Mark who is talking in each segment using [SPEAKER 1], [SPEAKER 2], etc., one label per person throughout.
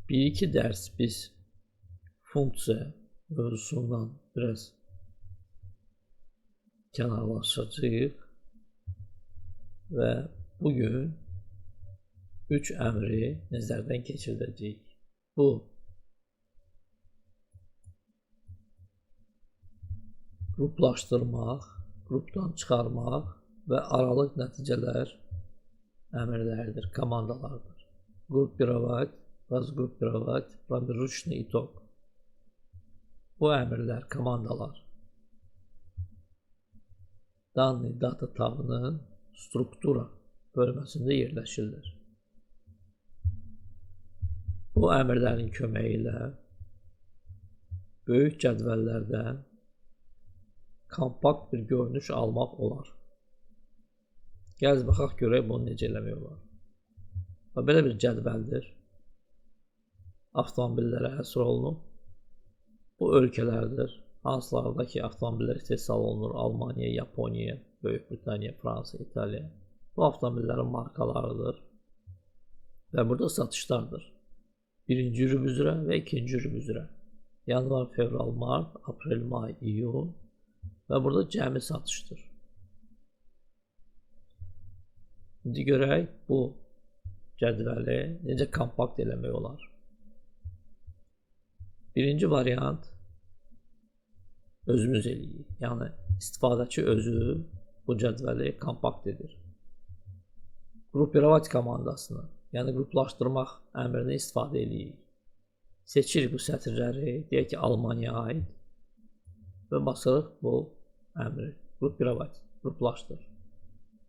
[SPEAKER 1] Bir-iki dərs biz funksiya mövzusundan biraz kənarlaşacağıq və bugün 3 əmri nəzərdən keçirdəcəyik. Bu qruplaşdırmaq, qrupdan çıxarmaq və aralıq nəticələr əmrləridir, komandalardır. Группировать, разгруппировать, промежуточный итог. Bu əmrlər, komandalar Данные data tabının struktura bölməsində yerləşirlər. Bu əmrlərin köməyi ilə böyük cədvəllərdən kompakt bir görünüş almaq olar. Gəl baxaq görək bunu necə eləmək olar. Və belə bir cədvəldir. Avtomobillərə həsr olunub. Bu ölkələrdir. Hansılarda ki avtomobillər istehsal olunur. Almaniya, Yaponiya, Böyük Britaniya, Fransa, İtaliya. Bu avtomobillərin markalarıdır. Və burada satışlardır. Birinci rüb üzrə və ikinci rüb üzrə. Yanvar, fevral, mart, aprel, may, iyun və burada cəmi satışdır. İndi görək bu cədvəli necə kompakt eləmək olar. Birinci variant özümüz eləyirik. Yəni istifadəçi özü bu cədvəli kompakt edir. Группировать komandasını, yəni qruplaşdırmaq əmrini istifadə eləyirik. Seçirik bu sətirləri, deyək ki, Almaniyaya aid və basırıq bu əmri. Группировать, qruplaşdır.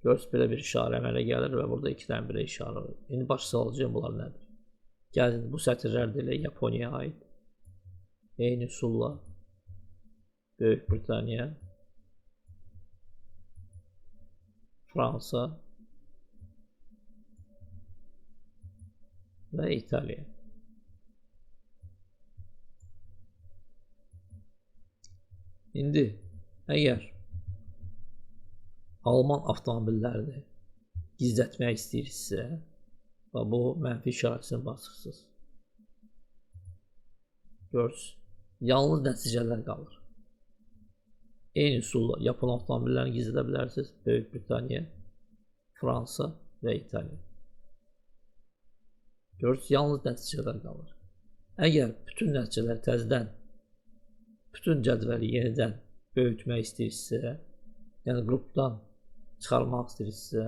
[SPEAKER 1] Görürsünüz, belə bir işarə əmələ gəlir və burada iki dənə belə işarə var. İndi başa salacağım bunlar nədir. Gəlin, bu sətirlər də elə Yaponiyaya aid. Eyni üsulla Böyük Britaniya, Fransa və İtaliya. İndi əgər Alman avtomobillərini gizlətmək istəyirsinizsə, və bu mənfi işarəsini basırsınız. Görürsünüz, yalnız nəticələr qalır. Eyni üsulla Yapon avtomobillərini gizlədə bilərsiniz. Böyük Britaniya, Fransa və İtaliya. Görürsünüz, yalnız nəticələr qalır. Əgər bütün nəticələr təzədən, bütün cədvəli yenidən böyütmək istəyirsinizsə, yəni qrupdan çıxarmaq istəyirsinizsə,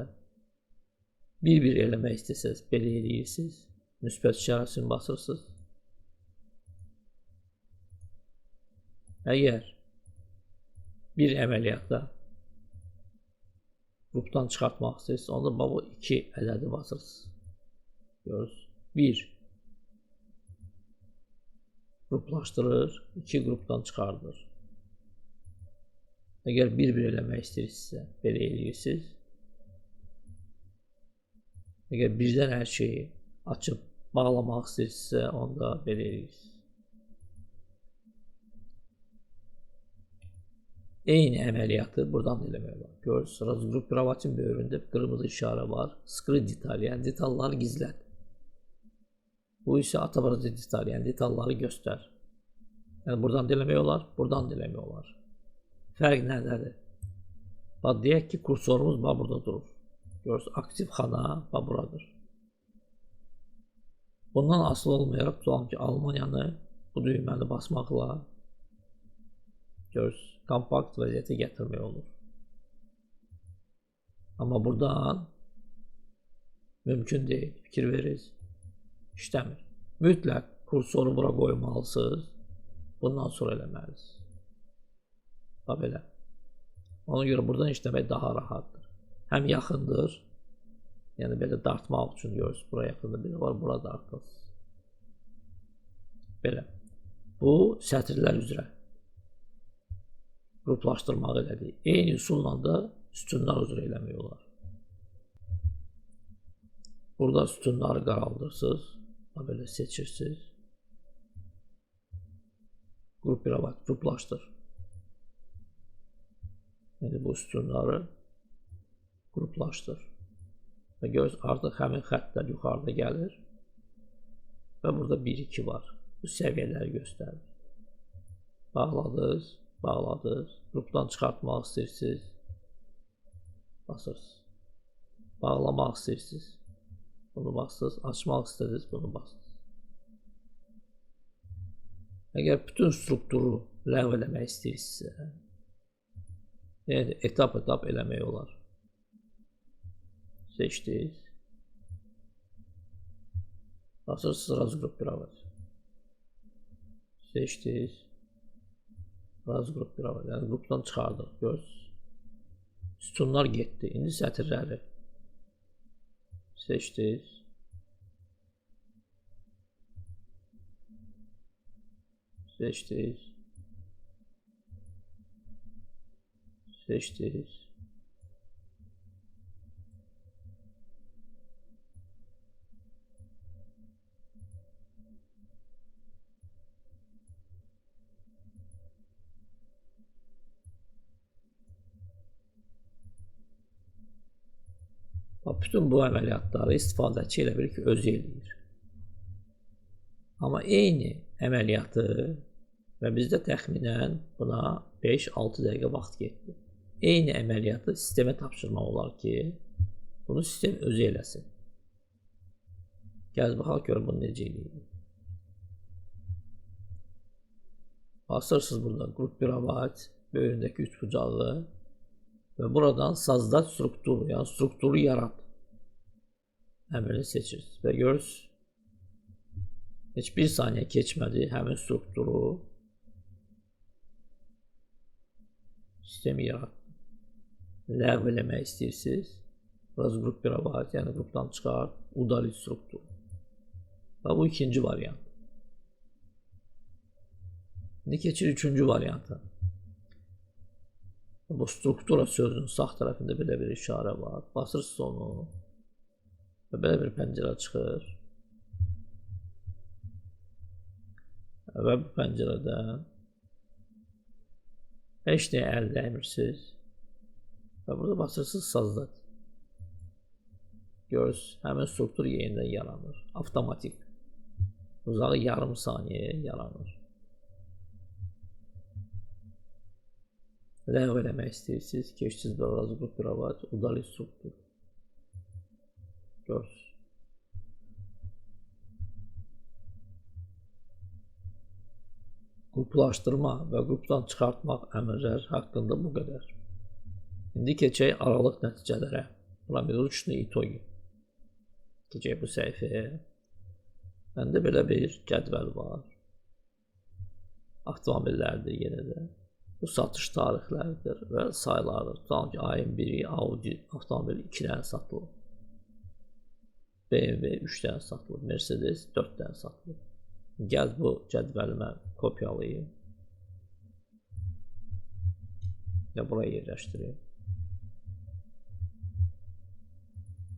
[SPEAKER 1] bir-bir eləmək istəsəniz, belə eləyirsiniz, müsbət işarəsini basırsınız. Əgər bir əməliyyatda qrupdan çıxartmaq istəyirsiniz, onda bu iki ədədi basırsınız. Görürsünüz. 1 qruplaşdırır, 2 qrupdan çıxardır. Əgər bir-bir eləmək istəyirsinizsə, belə eləyirsiniz. Əgər birdən hər şeyi açıb bağlamaq istəyirsinizsə, onda belə eləyirsiniz. Eyni əməliyyatı buradan da eləmək olar. Görürsünüz, разгруппировать-ın böyründə qırmızı işarə var. Скрыть детали, yəni detalları gizlət. Bu isə отобразить детали, yəni detalları göstər. Yəni buradan da eləmək olar, buradan da eləmək olar. Fərq nədədir? Bax, deyək ki, kursorumuz bax burada durur. Görürsünüz, aktiv xana bax buradır. Bundan asılı olmayaraq tutalım ki, Almaniyanı bu düyməni basmaqla görürsünüz, kompakt vəziyyətə gətirmək olur. Amma buradan mümkün deyil, fikir verirsiniz, işləmir. Mütləq kursoru bura qoymalısınız, bundan sonra eləməlisiniz. Bax belə. Ona görə buradan işləmək daha rahatdır. Həm yaxındır, yəni belə dartmaq üçün görürsünüz, bura yaxındır, bir var, bura dartırsınız. Belə. Bu sətirlər üzrə qruplaşdırmaq elədik. Eyni üsulla da sütunlar üzrə eləmək olar. Burada sütunları qaraldırsınız. Belə seçirsiniz. Группировать, qruplaşdır. İndi bu sütunları qruplaşdır. Və görürsünüz, artıq həmin xəttlər yuxarıda gəlir. Və burada 1-2 var. Bu səviyyələri göstərir. Bağladınız, bağladınız. Qrupdan çıxartmaq istəyirsiniz. Basırsınız. Bağlamaq istəyirsiniz. Bunu basırsınız. Açmaq istədiniz, bunu basırsınız. Əgər bütün strukturu ləğv eləmək istəyirsinizsə, yəni etap-etap eləmək olar. Seçdiniz. Basırsınız razqrupировать. Seçdiniz. Razqrupировать. Yəni qrupdan çıxardıq. Görürsünüz. Sütunlar getdi. İndi sətirləri seçdiniz. Seçdiniz. Seçdiniz. Bax, bütün bu əməliyyatları istifadəçi elə bilir ki, özü eləyir. Amma eyni əməliyyatı və bizdə təxminən buna 5-6 dəqiqə vaxt getdi. Eyni əməliyyatı sistemə tapşırmaq olar ki, bunu sistem özü eləsin. Gəl baxaq gör bunu necə eləyir. Basırsınız burada qrupировать böyründəki üç bucaqlı və buradan создать strukturu, yəni strukturu yarat əmrini seçirsiniz və görürsünüz, heç bir saniyə keçmədi, həmin strukturu sistemi yaratdı. Ləğv eləmək istəyirsiniz, razqrupировать, yəni qrupdan çıxart, udalить strukturu. Və bu ikinci variant. İndi keçir üçüncü varianta. Bu struktura sözünün sağ tərəfində belə bir işarə var. Basırsınız onu və belə bir pəncərə çıxır. Və bu pəncərədən heç nəyə əl dəymirsiniz. Və burada basırsınız создать. Görürsünüz, həmin struktur yenidən yaranır. Avtomatik. Uzağı yarım saniyə yaranır. Ləğv eləmək istəyirsiniz, keçdiniz bir razqrupировать, udalить struktur. Görürsünüz. Qruplaşdırma və qrupdan çıxartmaq əmrlər haqqında bu qədər. İndi keçək aralıq nəticələrə. Промежуточные итоги. Keçək bu səhifəyə. Məndə belə bir cədvəl var. Avtomobillərdir yenə də. Bu satış tarixləridir və saylardır. Tutalım ki, ayın 1-i Audi avtomobili 2 dənə satılıb. BMW 3 dənə satılıb, Mercedes 4 dənə satılıb. Gəl bu cədvəli mən kopyalayayım və buraya yerləşdireyim.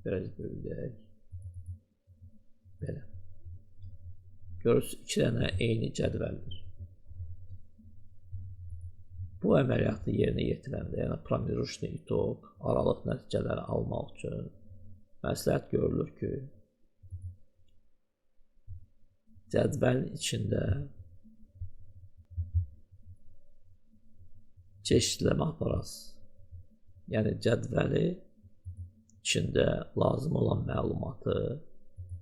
[SPEAKER 1] Biraz böyüdək. Belə. Görürsünüz, 2 dənə eyni cədvəldir. Bu əməliyyatı yerinə yetirəndə, yəni промежуточный итог, aralıq nəticələri almaq üçün məsləhət görülür ki, cədvəlin içində çeşidləmə aparasınız. Yəni cədvəli içində lazım olan məlumatı,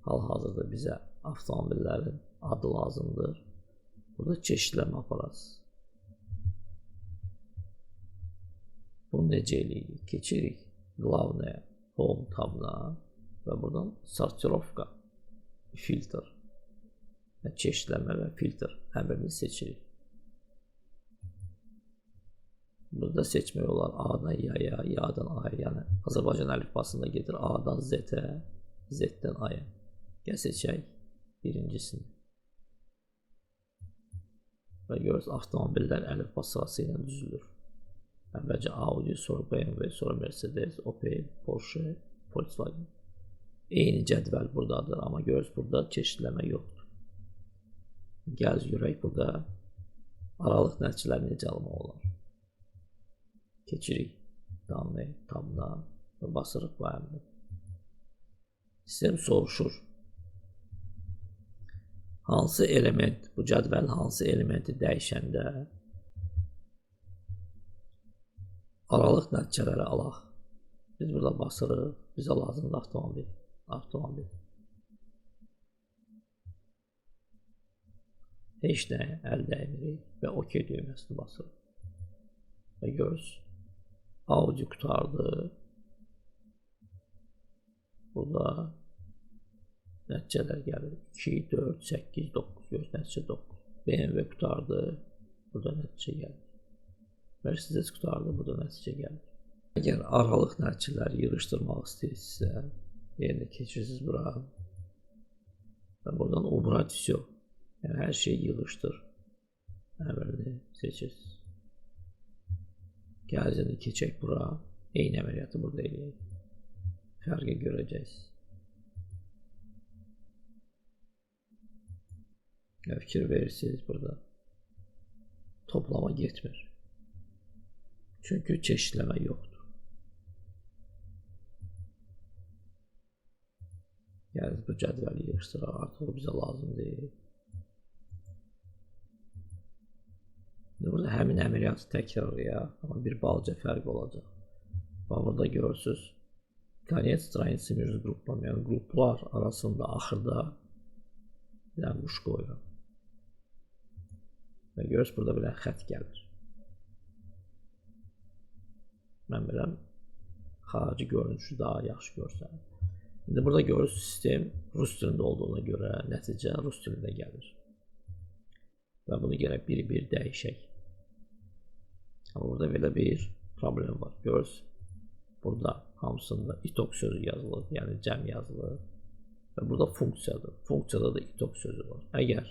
[SPEAKER 1] hal-hazırda bizə avtomobillərin adı lazımdır. Burada çeşidləmə aparasınız. Bunu necə eləyirik? Keçirik Главное Home tabına və buradan Sortirovka, filtr, yəni çeşidlənmə və filtr əmrini seçirik. Burada seçmək olar A-dan Y-ya, Y-dan A-ya, yəni Azərbaycan əlifbasında gedir A-dan Z-ə, Z-dən A-ya. Gəl seçək birincisini. Və görürüz, avtomobillər əlifba sırası ilə düzülür. Əvvəlcə Audi, sonra BMW, sonra Mercedes, Opel, Porsche, Volkswagen. Eyni cədvəl buradadır, amma görürüz, burada çeşidləmə yoxdur. Gəl görək burada aralıq nəticələri necə almaq olar. Keçirik Данные tabına və basırıq bu əmri. Sistem soruşur. Hansı element, bu cədvəlin hansı elementi dəyişəndə aralıq nəticələri alaq. Biz burada basırıq, bizə lazımdır avtomobil, avtomobil. Heç nəyə əl dəymirik və OK düyməsini basırıq. Və görürsünüz, Audi qurtardı. Burada nəticələr gəlir. 2, 4, 8, 9. Görürsünüz, nəticə 9. BMW qurtardı. Burada nəticə gəlir. Mercedes qurtardı. Burada nəticə gəlir. Əgər aralıq nəticələri yığışdırmaq istəyirsinizsə, yenə keçirsiniz bura. Və buradan ubrat vsyo. Yəni hər şeyi yığışdır. Əmrini seçirsiniz. Gəlin indi keçək bura. Eyni əməliyyatı burada eləyək. Fərqi görəcəksiniz. Ya fikir verirsiniz burada. Toplama getmir. Çünki çeşitləmə yoxdur. Yəni bu cədvəli yığışdıraq, artıq o bizə lazım deyil. İndi burada həmin əməliyyatı təkrarlayaq, amma bir balaca fərq olacaq. Bax burada görürsünüz, konec страницы между группами, yəni qruplar arasında axırda bir dənə quş qoyuram. Və görürsünüz, burada belə xətt gəlir. Mən belə xarici görünüşü daha yaxşı görsənir. İndi burada görürsünüz, sistem rus dilində olduğuna görə nəticə rus dilində gəlir. Və bunu gərək bir-bir dəyişək. Amma burada belə bir problem var. Görürsünüz, burada hamısında itok sözü yazılır, yəni cəm yazılır. Və burada funksiyadır. Funksiyada da itok sözü var. Əgər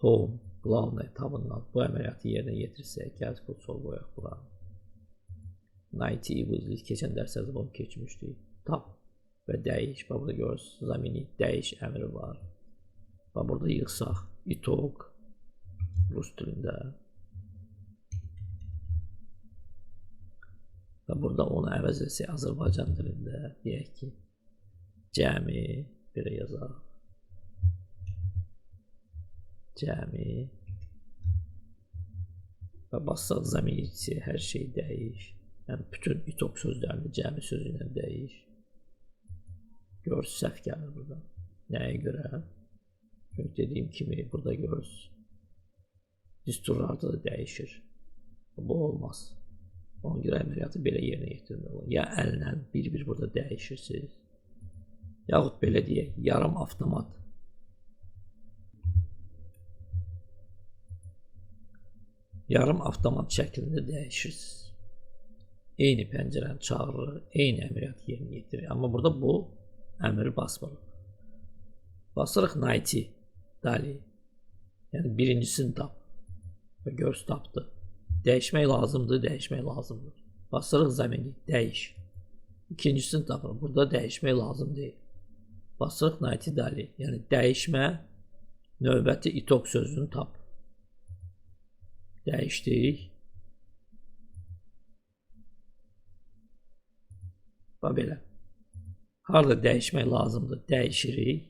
[SPEAKER 1] home, главное tabından bu əməliyyatı yerinə yetirsək, gəl kursor qoyaq bura. Найти вызвать, keçən dərslərdə bunu keçmişdik. Tab və dəyiş. Bax burada görürsünüz, zaminit dəyiş əmri var. Bax burada yığsaq itok rus dilində. Və burada onu əvəz etsək Azərbaycan dilində, deyək ki, cəmi belə yazaq. Cəmi və bassaq zaminiti, hər şey dəyiş. Yəni bütün itok sözlərini cəmi sözü ilə dəyiş. Görürsünüz, səhv gəlir burada. Nəyə görə? Çünki dediyim kimi burada görürsünüz, düsturlarda da dəyişir. Bu olmaz. Ona görə əməliyyatı belə yerinə yetirmək olar. Ya əllə bir-bir burada dəyişirsiniz, yaxud belə deyək, yarım avtomat. Yarım avtomat şəklində dəyişirsiniz. Eyni pəncərəni çağırır, eyni əməliyyatı yerinə yetirir. Amma burada bu əmri basmırıq. Basırıq Найти, dali. Yəni birincisini tap. Və görürsünüz, tapdı. Dəyişmək lazımdır, dəyişmək lazımdır. Basırıq zaminit, dəyiş. İkincisini tapırıq. Burada dəyişmək lazım deyil. Basırıq Найти dali. Yəni dəyişmə, növbəti itok sözünü tap. Dəyişdik. Bax belə. Harada dəyişmək lazımdır, dəyişirik.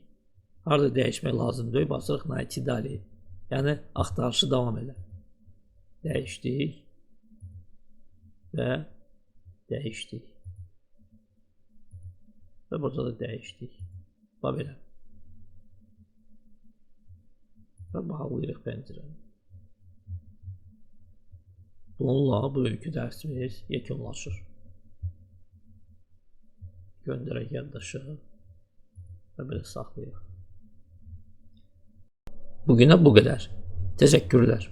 [SPEAKER 1] Harada dəyişmək lazım deyil, basırıq Найти dali. Yəni axtarışı davam elə. Dəyişdik və dəyişdik. Və burada da dəyişdik. Bax belə. Və bağlayırıq pəncərəni. Bununla bugünkü dərsimiz yekunlaşır. Göndərək yaddaşı və belə saxlayaq. Bugünə bu qədər. Təşəkkürlər.